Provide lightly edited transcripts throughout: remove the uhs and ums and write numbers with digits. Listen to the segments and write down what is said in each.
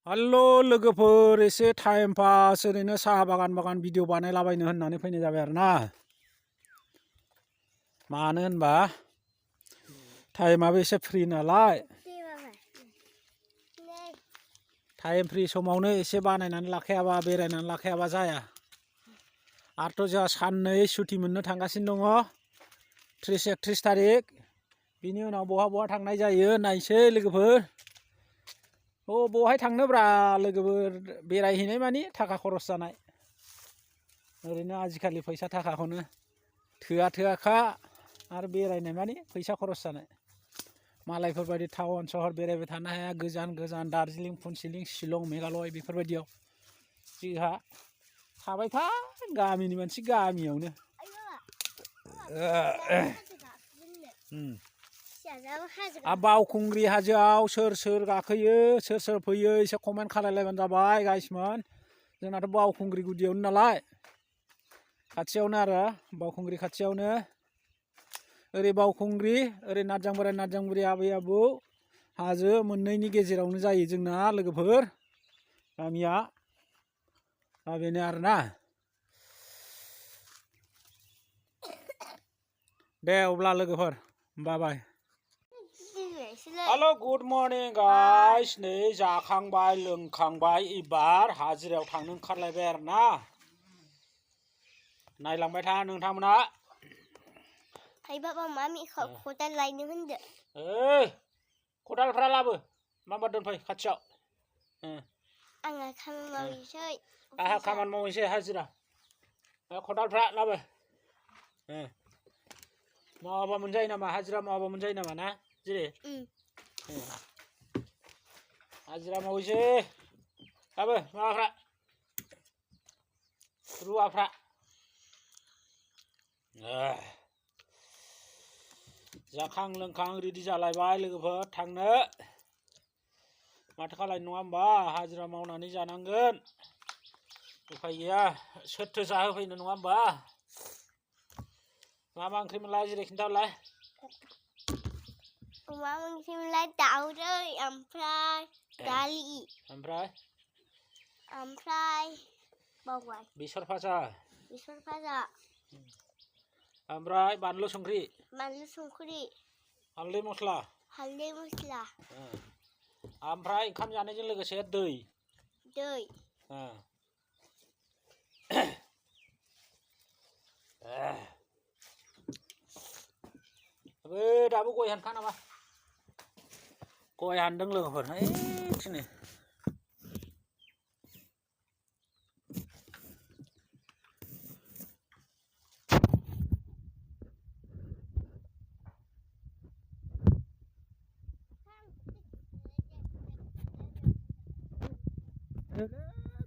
हेल' लोगोफोर एसे time pass ओरैनो साहा बागान भिडिअ बानायलाबायनो होननानै फैनाय जाबाय आरोना। मानो होनबा टाइमाबो एसे फ्रि नालाय टाइम फ्रि समावनो एसे बानायनानै लाखायाबा बेरायनानै लाखायाबा जाया। आरोथ' जोंहा साननै सुटि मोननो थांगासिनो दङ 30-31 थारिख। बिनि उनाव बहा थांनाय जायो नायसै लोगोफोर। बहाय थांनोब्रा लोगोफोर बेरायहैनाय मानि थाखा खरस जानाय। ओरैनो आजिखालि फैसा थाखाखौनो थोआखा आरो बेरायनाय मानि फैसा खरस जानाय। मालायफोर बायदि टाउन सहर बेरायबाय थानो हाया। गोजान दार्जिलिं फुनसिलिं शिलं मेघालय बेफोरबायदियाव जोंहा थाबाय था गामिनि मानसि गामियावनो। बावखुंग्रि हाजोआव सोर गाखोयो सोर फैयो एसे कमेन्ट खालायलायबानो जाबाय गाइसमोन। जोंनाथ' बावखुंग्रि गुदियावनो नालाय खाथियावनो आरो बावखुंग्रि खाथियावनो। ओरै बावखुंग्रि ओरै नारजां बुरि आबै-आबौ हाजो मोननैनि गेजेरावनो जायो जोंना लोगोफोर गामिया। दा बेनो आरोना। दे अब्ला लोगोफोर बाय। हेल' गुड मर्निं गाइस। नै जाखांबाय लोंखांबाय एबार हाजिरायाव थांनो ओंखारलायबाय आरोना। नायलांबाय था नोंथांमोना। बाबा मामिखौ खदाल लायनो होनदो। खदालफ्रा लाबो माबा दोनफै खाथियाव। आंहा खामानि मावनोसै। आंहा खामानि मावनोसै हाजिरा। खदालफ्रा लाबो। मावाबा मोनजायो नामा हाजिरा मावाबा मोनजायो नामा ना जेरै हाजिरा मावैसै लाबो माबाफ्रा रुवाफ्रा। जाखां लोंखां रेडि जालायबाय लोगोफोर थांनो। माथो खालायनो नङा होमबा हाजिरा मावनानै जानांगोन उफाय गैया। सोरथो जाहोफैनो नङा होमबा। मा ओंख्रिमोनलाय जेरै खिन्थाहरलाय। मा ओंख्रिमोनलाय दाउदै ओमफ्राय दालि ओमफ्राय बावबाय। बेसर फाजा ओमफ्राय बानलु संख्रि हालदै मस्ला ओमफ्राय ओंखाम जानायजों लोगोसे दै। दाबो गय हानखा नामा। गय हानदों लोगोफोर थिनो।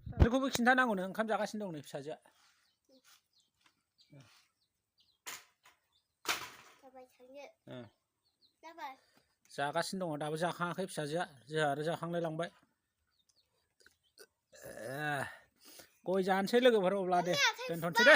फिसाजोखौबो खिन्थानांगौनो ओंखाम जागासिनो दं नै फिसाजोआ। जागासिनो दङ दाबो जाखाङाखै फिसाजोआ। जोंहा आरो जाखांलाय लांबाय। गय जानोसै लोगोफोर अब्ला दे दोनथ'नोसै दे।